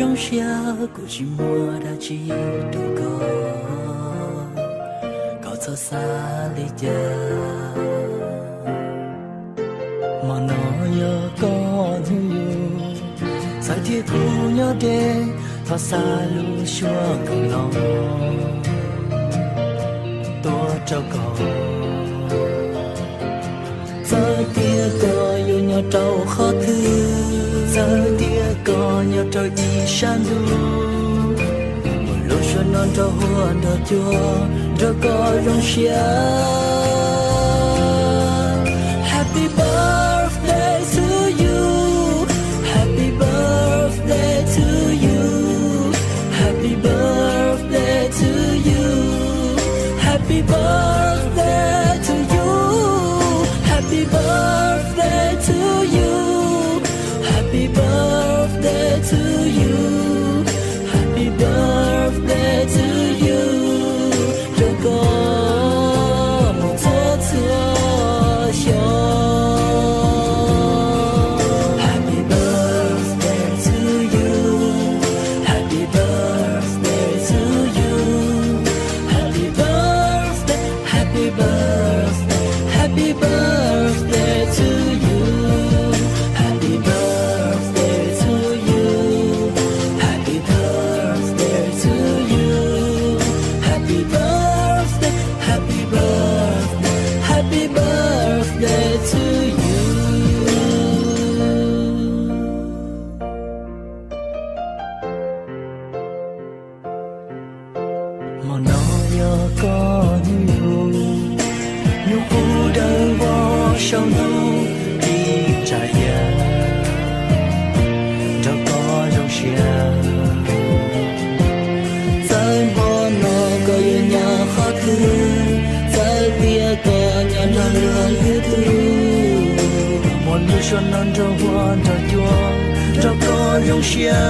Zoo siab kuv tsis muaj dab tsi rau koj, koj txhob xav li cas. Hmo no yog koj hnub yug, txawm tias kuv nyob deb, thov xa lub suab nkaus los tuaj rau koj. Txawm tias koj yuav nyob rau qhov twg, txawm tias koj nyob rau ib sab ntuj, muaj lub suab no nrog huab nrog cua, nrog koj zoo siab. Happy birthday to you. Happy birthday to you. Happy birthday to you. Happy birthday to you. Happy birthday to you. Happy birthday to you. Happy birthday to you. Rau koj mus txhua txhua xyoo. Happy birthday to you. Happy birthday to you. Happy birthday, happy birthday, happy birthday to you. Happy birthday to you. Happy birthday to you. Happy birthday, happy birthday, happy birthday to you. Hmo no yog koj hnub yug, nyuj qus dawb vog saum ntuj tib tsa ia, nrog koj zoo siab. Txawm hmo no koj yuav nyob qhov twg, txawm tias koj nyob nrog luag lwm tus, muaj lub suab no nrog huab nrog cua, nrog koj zoo siab.